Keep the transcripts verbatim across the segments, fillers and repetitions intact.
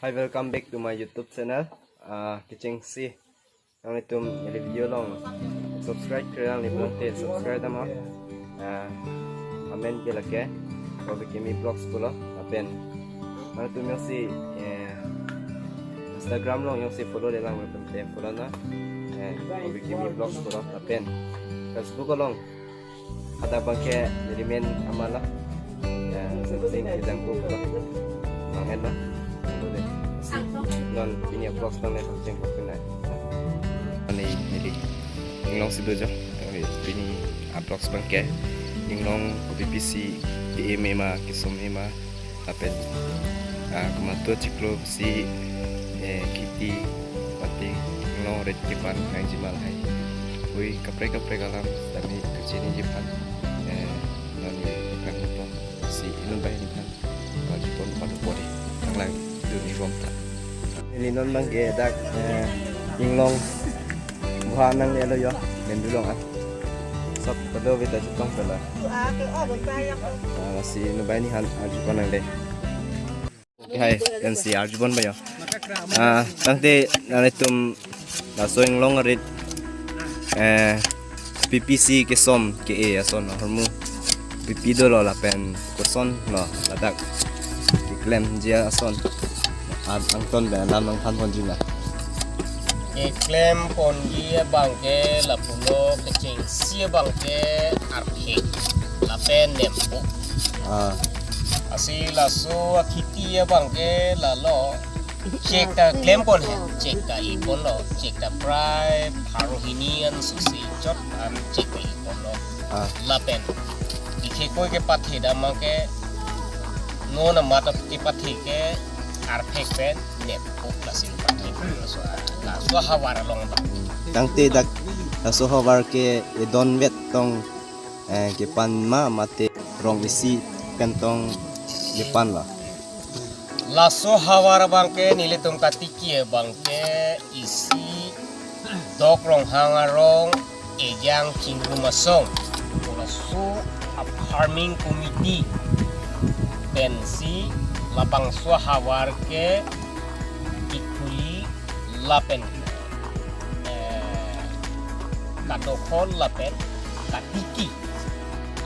Hi, welcome back to my YouTube channel. Ah, kechengsi nanglitum neli video along subscribe kre nanglitum te subscribe dam ha. Ah, amen ke lake Bobby Kimi Vlogs pulo. Lapen nanglitum jongsi, eh, Instagram along jongsi follow-le lang nanglitum te follow nang. Eh, Bobby Kimi Vlogs pulo. Lapen Facebook along hadak abangke neli men amen lo. Ya, Samsing Kejangku pulo. Bang henlo. Lalu dei. Si non pini vlogs abang le Samsing pulo nai. Ani neli inglong si dojo. Pini vlogs abangke inglong P P C ke-e ma kesom ma. Lapen, ah, komat chiklo si, eh, kheti mate inglong rit kepan nangji ma lahai. Hui kaprek kaprek alam tame kachiniji aphan, eh, non neli kangton si inut banghini aphan arjupon pado pori tanglang dun-i bom tha. Neli non abangke dak, eh, inglong buha nanglelo jo, Bendulong an. Sop kedo beta chetong pela. Ah, si inut banghini aphan arjupon nangle. Hai, kan si arjupon ba jo. Ah, tangte nanglitum laso inglong arit, eh, P P C kesom ke-e ason ahormu P P dolo lapen kosonlo ladak keklemji ason at angton pen alam nangthanponji na. Keklem ponji abangke lapulo, kechengsi abangke arphek lapen nempo. Ah. Lasi laso akheti abangke lalo chek ta klempon he, chek ta iponlo, chek ta prai pharo hini an susi chot an chek ta iponlo. Ah. Lapen ikhekoi kepathe dam abangke non amat kepathe ke arphek pen neppo lasi pathe laso, laso ahavar along abang. Tangte dak laso ahavar ke edon vet tong, eh, kepan ma mate rong isi pen tong kepan la. Laso ahavar abangke nelitum katiki abangke isi Dok Ronghang arong Ejang Chingrum Asong. Laso a-farming committee pensi labangso ahavar ke kikhuli lapen, eh, kadokhon lapen katiki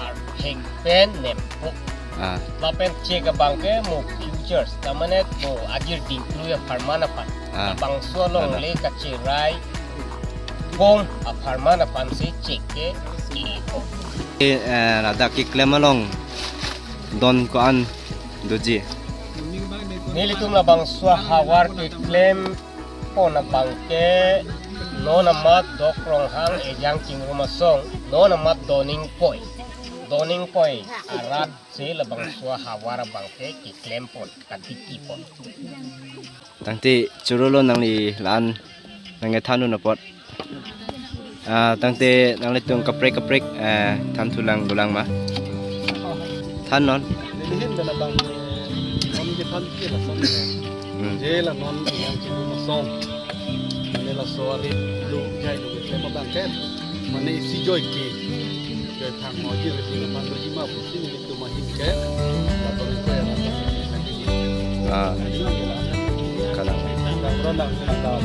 arphek pen nempo. Ah. Lapen chek abangke mo futures, tamane mo ajir dingklui apharman aphan. Ah. Labangso along, ada, le kacherai bom apharman aphan si chek ke ipo. Eh, eh, ladak keklem along don ko-an doji? Nelitum labangso ahavar keklem pon abangke non amat Dok Ronghang Ejang Chingrum Asong, non amat don ingkoi. Don ingkoi arat si labangso ahavar abangke keklem pon, katiki pon. Tangte choro lo nangli la-an nangkethan un apot. Ah, tangte nanglitum kaprek kaprek, eh, than thulang dolang ma? Than non. Nelihin da labang, eh, non kethan ke lason. Hmm. Je la non Ejang Chingrum Asong. Mane laso arit do jai do ke ma bang ke. Mane isi joike. Joike thang mo je le ma bang do ji ma pusi nelitum ahin ke. Laso ko ya la. Ah. Kalang. Ah.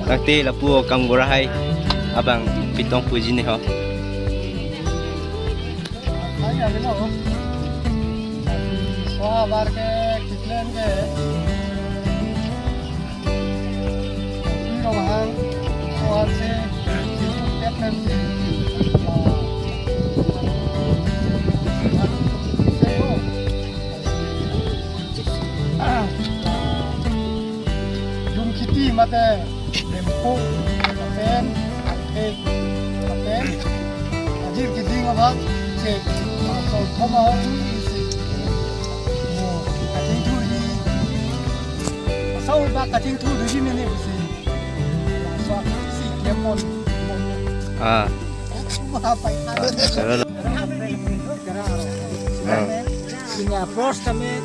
Tangte lapu akam gora hai abang pitong puji ne ho. Hai, hai, no. Laso ahavar ke keklem ke. Pi Ronghang, so arse, tep pen si. Jum kheti mate nempo lapen arphek lapen ajir keding abang chek, laso thoma isi mo kachingthurji. Asau ba kachingthurji mene pusi. Laso si klemon. Ah. Apa itu? Ah, salah. Ah. Ini approach kami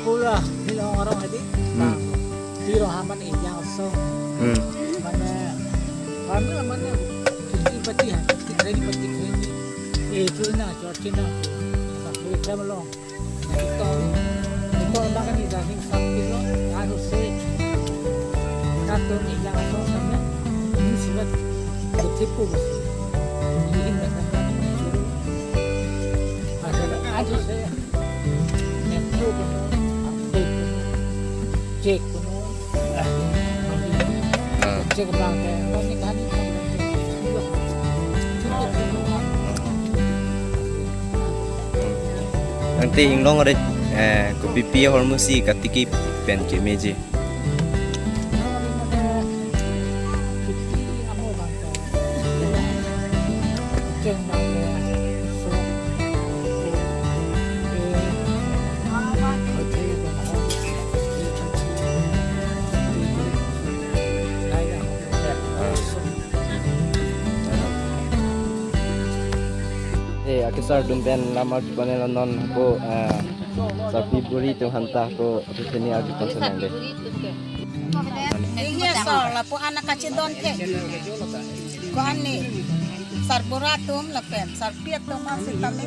pula bilang orang tadi. Hmm. Pi Ronghang mane Ejang Asong. Hmm. Mane, mane, mane, ini pati ha, pati ready, pati ready. Eh, itu na, church na. Tapi kita belum. Itu, itu orang kan ini dah, ini sakti Ah. Tangte inglong arit, eh, kopipi ahormu si katiki pen kemeji? Eh, akesar atum pen lamar chupanelo non ko, eh, sarpi buri atum aphanta ko aphithini arju pon senang de. Ingya so lapu-an kachidon thek. Ko-an ni sarbura atum lapen sarpi atum an sitame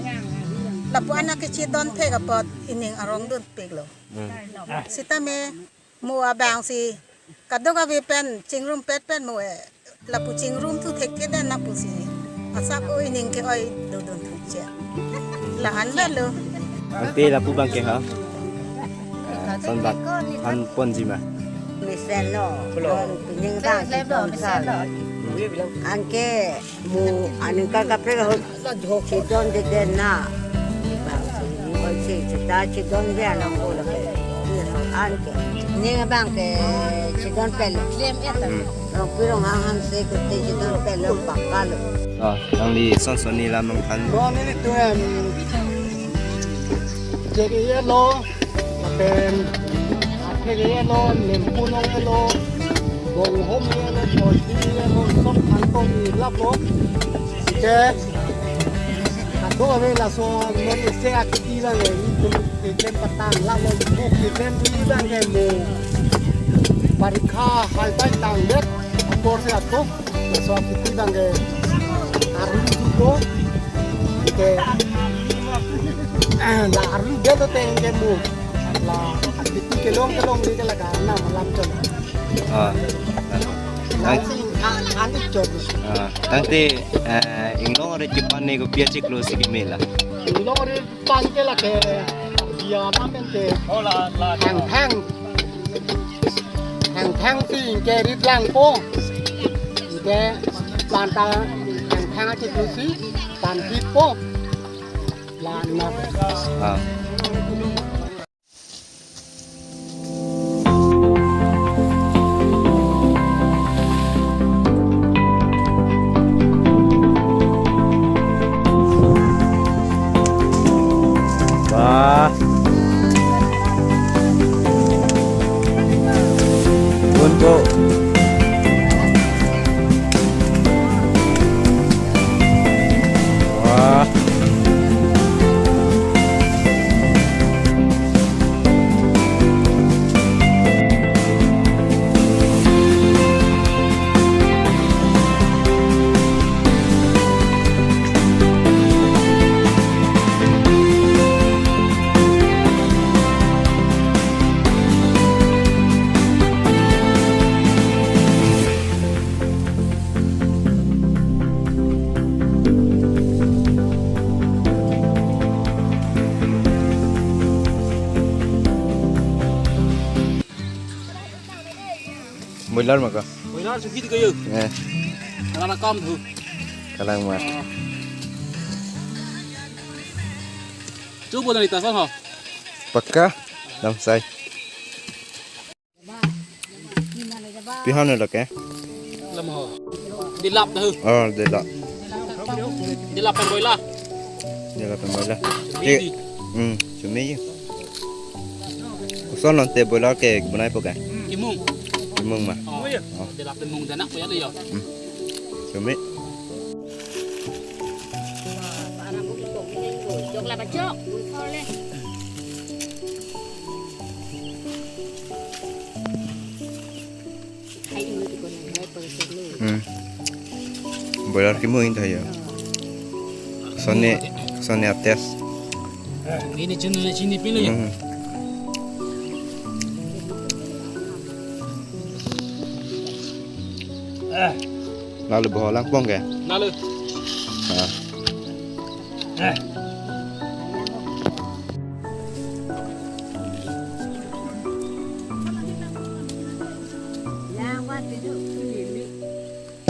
lapu-an kachidon thek apot ining arong dunpiklo. Hmm. Sitame mo abang si kadokave pen chingrumpet pen mo, eh, lapu chingrum thu thekthe den lapusi asap o ining ke-oi dodun thuche. La-an balo. Ante lapu abang ke ha? Ah, son bak han ponji ma? Mesen lo. Pining abang si tonsal. Anke mo aningkan kaprek ahut chidon deden na. Bang si, ni kon si, seta chidon dia nang ko lake. Ni so anke. Ning abang ke chidon pen. Rong pirong hang hang se kute chidon pen lo pakka lo. Oh, nangli son son ni lam nangthan. Mo nelitum, em, jeri lo. Lapen atheke lo, nemphu nong lo, bonghom lo, thorsi lo, sop thangtong ni laplo. Ke kadokave laso non ese akiti abang ke, itum item patang laplo, mo item abang ke mo parikha hal pai tangdet, apor si atum. Laso akiti abang ke arlu juko. Ke, eh, la arlu det te ke mo. La akiti kelong kelong de ke la ka nam lam chon. Ah. La sing an, an chon. Ah, tangte, eh, inglong arit kepan ne kopi achiklo si keme la? Inglong arit pan ke lake, ya, namen ke. Oh, la, la, Thang thang. Thang thang si ingke rit langpo. Ingke pan ta thang thang achiklo si pan kitpo. La na. Ah. Wah. Bun po. Wah. Boiler ma ko? Boiler suhi di kayu. Eh. Kalang kam thu. Kalang ma. Ah. Chu bo na ita son ho. Pakka. Dam sai. Pi han lo ke? Lam ho. Dilap dah. Oh, dilap. Dilap pen boiler. Dilap pen boiler. Chumi di. Hmm, chumi. Koson lo te boiler ke bonai po ke? Kimung. Kimung ma. Oh. Oh. Dilap pen mung danak po ya lo yo. Hmm. Chumi. Jok la bachok. Hmm. Boiler kimung ta ya. Sone, sone ates. Ini chini, chini pili. Hmm. Lalu boholang pong ke? Lalu. Ah.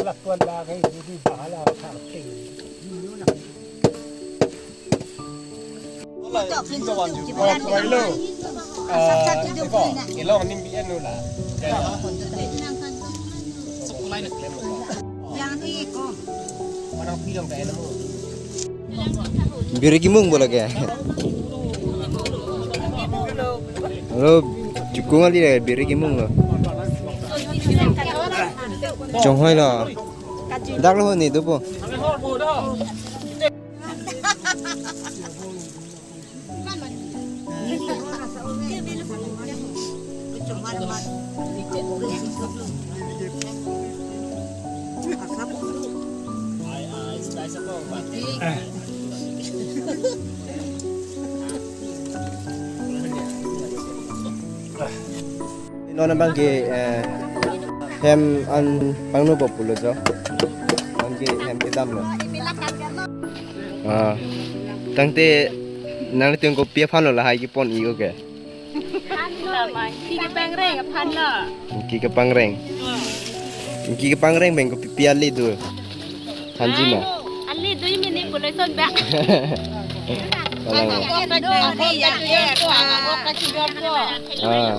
Lakuan lagi di bahala karting. Biri kimung bola ke? Hello, jukung ali le biri kimung lo. Chonghoi lo. Dak lo ni dopo. Non abang ke, eh, hem an pangno populo jo. Abang ke hem kedam lo. Ah, tangte nangtum kopi aphan lo lahai kepon-i ke? Ingki kepangreng aphan lo. Ingki kepangreng. Ingki kepangreng pen kopi pi ali do? Thanji ma? Ali do mini pulo son ba. Palang. Ah.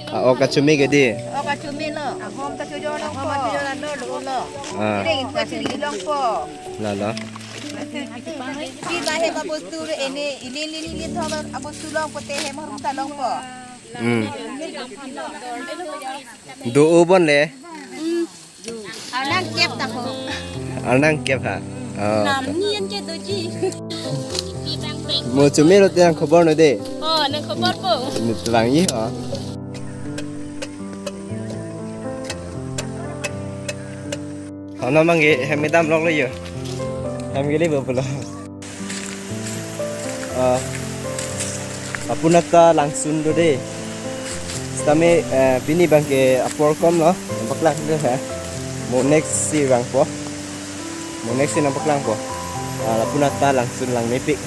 Ah, ok kachumi ke di? Ok kachumi lo. Ahom ta chojor longpo. Ahom ta chojor lo, lo, lo. Ah. Ring ta chojor longpo. La, la. Pi ba hem abostu re ene, ili, ili, ili, ili, thom abostu longpo te hem harum ta longpo. Hmm. Do-o bon le? Hmm. Arnam kep ta ko. Arnam kep ha? Oh. Nam ni an ke doji. Mo chumi lo te nang khobor no de. Oh, nang khobor po. Ni telang i ha. Ono abang ke hem kedam lok lo yo. Hem kele bo pulo. Ah, lapu-an ta langsun do de. Sitame, eh, pini abang ke apor kom lo, nangpaklang do ha. Mo next si vangpo. Mo next si nangpaklangpo. Ah, lapu-an ta langsun lang mepik.